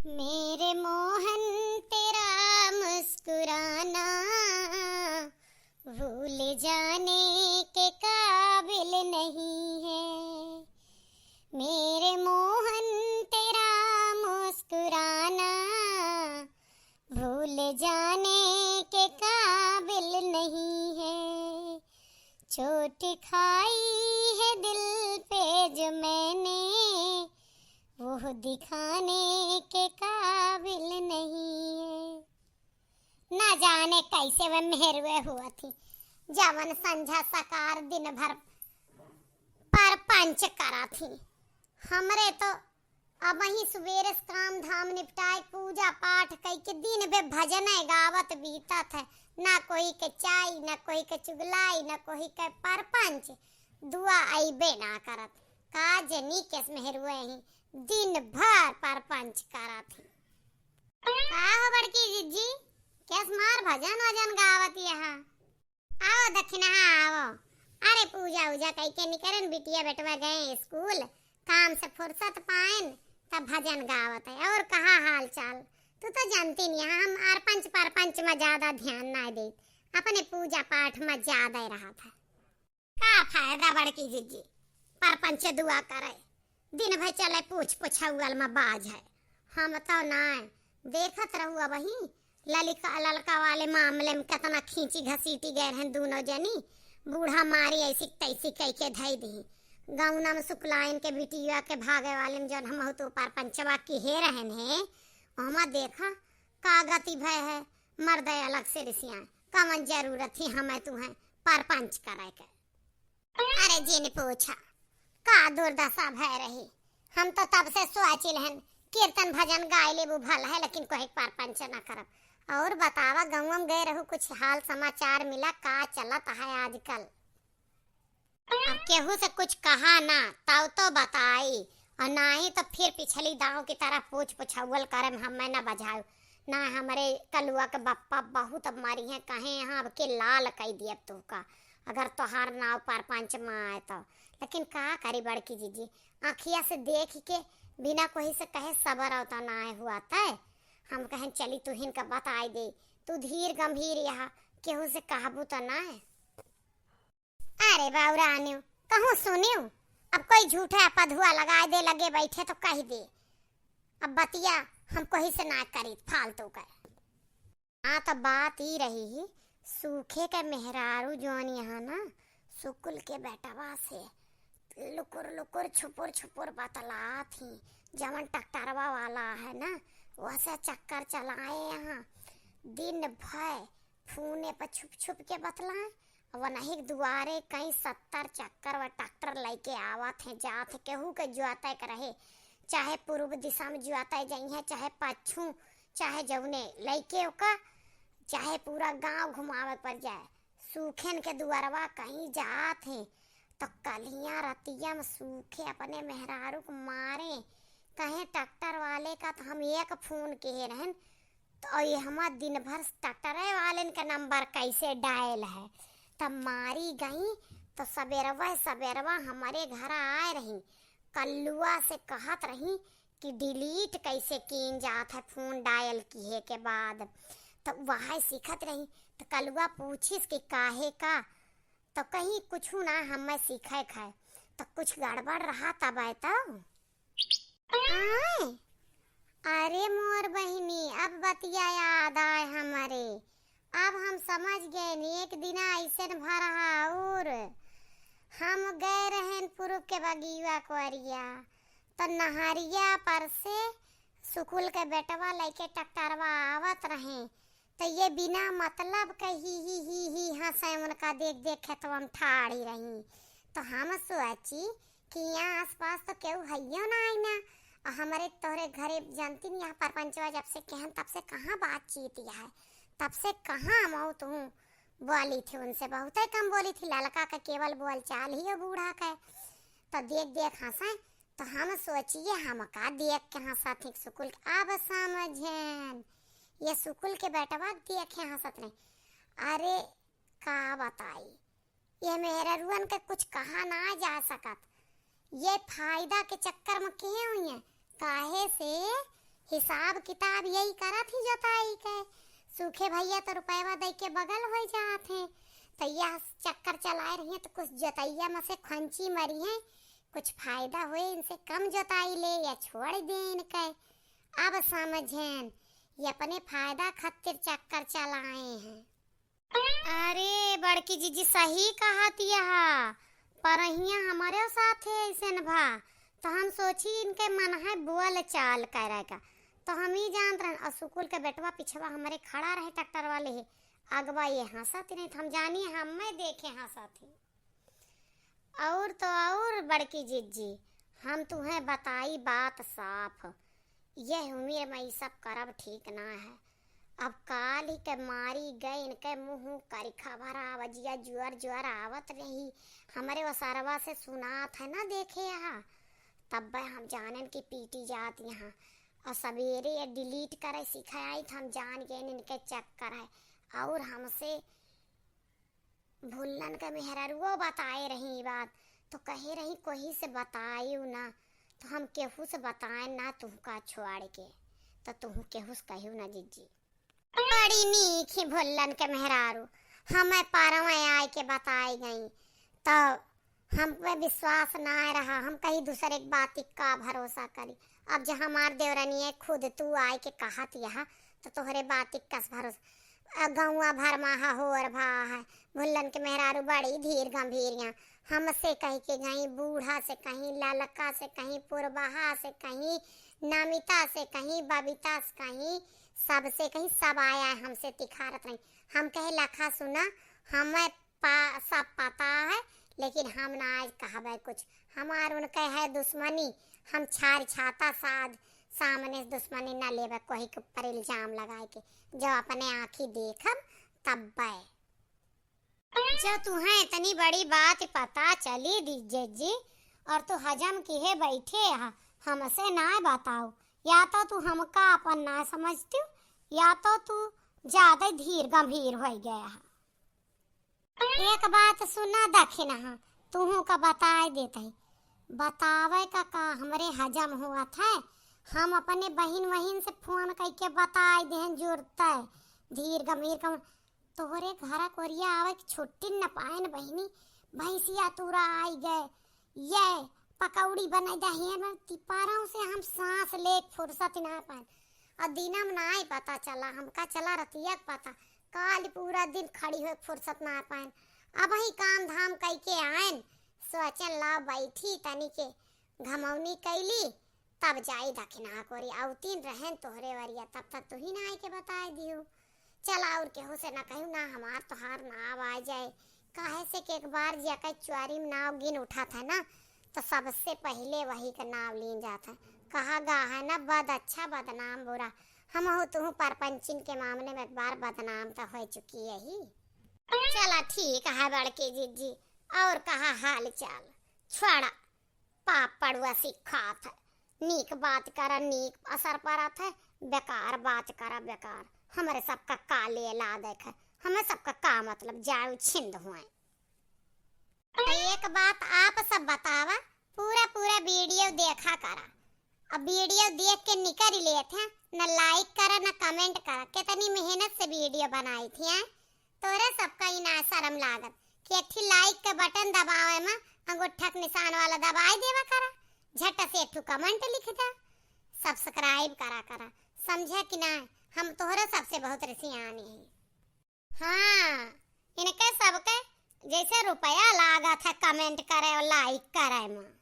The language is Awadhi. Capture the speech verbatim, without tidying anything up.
मेरे मोहन, तेरा मुस्कुराना भूल जाने के काबिल नहीं है। मेरे मोहन, तेरा मुस्कुराना भूल जाने के काबिल नहीं है। चोट खाई है दिल पे जो मैंने, वो दिखाने के काबिल नहीं है। ना जाने कैसे वे मेहरुए हुआ थी, जवन संझा सकार दिन भर परपंच करा थी। हमरे तो अबहीं सुबेरे से काम धाम निपटाए, पूजा पाठ कइके दिन भे भजन गावत बीतत है। ना कोई के चाय, ना कोई के चुगलाई, ना कोई के परपंच, दुआ अइबे ना करत। का जनी केस मेहरुए ही दिन भर परपंच करत ही। का हो बड़की जिज्जी, केस मार भजन वजन गावत यहाँ? आओ दखिनहा, आओ। अरे पूजा उजा कइके निकरन, बिटिया बेटवा गए स्कूल, काम से फुर्सत पाएन, तब भजन गावत है। और कहा हाल चाल? तू तो जानती नहीं, हम अरपंच परपंच में ज्यादा ध्यान ना देत, अपने पूजा पाठ में ज्यादा रहत है। का फायदा बड़की जिज्जी, परपंच दुआ करे, दिन भर चले पूछ पुछौल में बाझ है। हम तो ना देखत रहू अबहीं ललिका ललका वाले मामले में कितना खींची घसीटी गए रहन दोनों जनी। बूढ़ा मारी ऐसी तैसी कइके धई दी। गौना में सुकलाइन के बिटिया के भागे वाले में जौन हम तो परपंचवा किहे रहन है, ओमा देखा का गति भय है। मर्दे अलग से रिसियाए, कवन जरूरत थी हमें तुहें परपंच करे के? अरे जिन पूछा, का दुर्दशा भय रही। हम तो तब से सोचिल हन, कीर्तन भजन गाय लेबू भल है, लेकिन कोई परपंच ना करब। और बतावा, गौवा में गए रहू, कुछ हाल समाचार मिला, का चलत है आजकल? अब केहू से कुछ कहा ना, तब तो बताई, और नाही तो फिर पिछली दाँव की तरह पूछ पुछौल करे में हमें ना बझाऊ। ना हमरे कलुआ के बप्पा बहुत अब मरी हैं, कहे यहाँ अब के लाल कई दियब तू का, अगर तोहार नाव परपंच में आए तो। लेकिन का करी बड़की जिज्जी, आँखिया से देख के बिना कोई से कहे सबर आवता ना आए हुआ तय। हम कहें चली तू हिनका बताई दे, तू धीर गंभीर यहाँ केहू से कहबू तो ना है। अरे बाऊ रानियो, कहूँ सुनियो, अब कोई झूठा पधुआ लगाए दे लगे बैठे तो कह दे। अब बतिया हम कोई से ना करी फालतू कर। हाँ, तो बात ई रही ही, सूखे के मेहरारू जौन यहाँ ना सुकुल के बेटवा से लुकुर लुकुर छुपुर छुपुर बतलात ही, जवन ट्रैक्टरवा वाला है ना, वैसे चक्कर चलाए यहाँ दिन भर फोने पर छुप छुप के बतलाए। वनहिक दुआरे कई सत्तर चक्कर व ट्रैक्टर लइके आवत हैं, जात हैं, केहू के जुआते के रहे, चाहे पूर्व दिशा में जुआते जइहें, चाहे पच्छू, चाहे जौने लइके ओका, चाहे पूरा गांव घुमावे पर जाए। सूखेन के दुआरवा कहीं जात हैं, तो कलिया रतिया में सूखे अपने मेहरारू को मारे, कहे ट्रैक्टर वाले का तो हम एक फोन किहे रहन, तो ये हमार दिन भर ट्रैक्टरे वालेन का नंबर कैसे डायल है। तब मारी गई तो सबेरवा सबेरवा हमारे घर आए रही, कल्लुआ से कहत रही कि डिलीट कैसे कीन जात है फोन डायल किहे के बाद। तो वह सीखत रही, तो कल्लुआ पूछिस कि काहे का, तो कहीं कुछ ना हमें सीखे खाए, तो कुछ गड़बड़ रहा तब आए तो। आय, अरे मोर बहिनी, अब बतिया याद आए हमरे। अब हम समझ गए नी, एक दिना ऐसे न भा रहा और हम गए रहेन पूरब के बगिया कोरिया, तो नहरिया पर से सुकुल के बेटवा लइके ट्रैक्टरवा आवत रहे, तो ये बिना मतलब के ही, ही, ही, ही हंसे उनका देख देख खेतवा में ठाड़ी रही। तो हम सोची कि यहाँ आसपास तो केहू हइयो ना आई ना, और हमरे तोहरे घरे जानती नहीं, यहाँ परपंचवा जब से कहन तब से कहाँ बातचीत यह है, तब से कहाँ मऊ तू बोली थी उनसे, बहुते कम बोली थी। ललका का केवल बोल चाल ही है बूढ़ा के। तो देख देख हंसे, तो हम सोचिए हम का देख के हंसत ही सुकुल के। अब समझेन, ये सुकुल के बेटवा देखे हंसत नहीं। अरे का बताई, ये मेहररुअन के कुछ कहा ना जा सकत। ये फायदा के चक्कर में किहे हुई हैं, काहे से हिसाब किताब यही करत ही जोताई के। सूखे भैया तो रुपयवा दे के बगल होइ जात हैं, तो यह चक्कर चलाए रही हैं, तो कुछ जोतैया में से खंची मरी हैं, कुछ फायदा होए, इनसे कम जोताई ले या छोड़ दे इनके। अब समझेन, ये अपने फायदा खातिर चक्कर चलाए हैं। अरे बड़की जीजी सही कहत यहा, परहिया हमरे साथे ऐसन भा, तो हम सोची इनके मन है बोल चाल करे का, तो हम ही जानत रहन। और सुकुल के बेटवा पिछवा हमरे खड़ा रहे ट्रैक्टर वाले है, अगवा ये हंसत नहीं, तो हम जानी हमें देखे हंसत ही। और तो और बड़की जिज्जी, हम तुहें बताई बात साफ, यह उमिर में ई सब करब ठीक ना है। अब काल ही के मारी गए, इनके मुंह करिखा भरा, बजिया जुअर जुअर आवत रही। हमरे वो सरवा से सुनात है ना, देखे यहाँ, तब हम जानेन कि पीटी जात यहाँ। और सवेरे ये डिलीट करे सिखाई, तो हम जान गए इनके चक्कर है। और हमसे भुल्लन के मेहररुओ बताए रही ई बात, तो कहे रही कोही से बतायू ना, तो हम केहू से बताए ना तुहका छोड़ के, तो तुहू केहू से कहियो ना जिज्जी। बड़ी नीक ही भुल्लन के मेहरारू, हमें परवे आए के बताई गई, तो हम पे विश्वास ना रहा, हम कहीं दूसरे के बात का भरोसा करी। अब जो हमार देवरनिया खुद तू आए के कहत यहाँ, तो तोहरे बात कस भरोसा। अ, गौवा भर मा हा होर भा है, भुल्लन के मेहरारू बड़ी धीर गंभीरियाँ। हमसे कह के गई, बूढ़ा से कहीं, ललका से कहीं, पुरबहा से कहीं, नमिता से कहीं, बबीता से कहीं, सबसे कहीं, सब आया है हमसे तिखारत रही। हम कहे लखा सुना, हमें पा-, सब पता है, लेकिन हम ना आज कहबे कुछ। हमार उनके है दुश्मनी, हम छार छाता साध सामने से दुश्मनी ना लेबे, कोही के ऊपर इल्जाम लगाए के। जब अपने आँखी देखब तब्बे। जब तुहें इतनी बड़ी बात पता चली दी जिज्जी, और तू हजम किहे बैठे हा, हमसे ना बताओ, या तो तू हमका अपन ना समझती, या तो तू ज्यादा धीर गंभीर हो गया हा। एक बात सुना दखिनहा, तुहू का बताए देत है। बतावे का का हमरे हजम होत है, हम अपने बहिन वहिन से फोन कइके बताए देहन जुरत है। धीर गंभीर कम, तोहरे घरा कोरिया आवे के छुट्टी न पाएन बहिनी, भैंसिया तुरा आई गए, ये पकौड़ी बने दहिए में तिपारों से हम सांस ले फुर्सत ना पाएन। और दिनम नाई पता चला, हमका चला रतिया के पता। काल पूरा दिन खड़ी होए फुर्सत ना पाएन। अब ही काम धाम कइके आएन, सोचन लाओ बैठी तनी के घमौनी कैली, तब जाई दखिनहा कोरी। अउतीन रहेन तोहरे वरिया, तब तक तुही ना आइके बताए दियो। चला और केहू से ना कहू ना, हमार तोहार नाव आ जाए। काहे से कि एक बार जिया के चुआरी में नाव गिन उठत है ना, तो सबसे पहिले वही का नाव लीन जात है। कहा गा है ना, बद अच्छा बदनाम बुरा। हमहू तुहू परपंचिन के मामले में एक बार बदनाम तो हो चुकी है ही। चला ठीक है बड़की जिज्जी, और कहा हाल चाल? छोड़ा, पाप पड़ुआ सिखात है। नीक बात करा, नीक असर परत है, बेकार बात करा, बेकार। हमरे सबका का लेला देखे, हमें सबका का मतलब, जाऊ छिंद हुए। तो एक बात आप सब बतावा, पूरा पूरा वीडियो देखा करा। अब वीडियो देख के निकर ही लेत हैं, न लाइक करा, न कमेंट करा। कितनी मेहनत से वीडियो बनाई थी, हैं? तोरे सबका ही ना शर्म लागत कि एक ठी लाइक के बटन दबावे में अंगूठा के निशान वाला दबाई देवा करा, झट से एक ठो कमेंट लिख दा, सब्सक्राइब करा करा, समझे कि ना? हम तोहरे सबसे बहुत रिसियानी हैं। हाँ, इनके सबके जैसे रुपया लागत है कमेंट करे और लाइक करे में।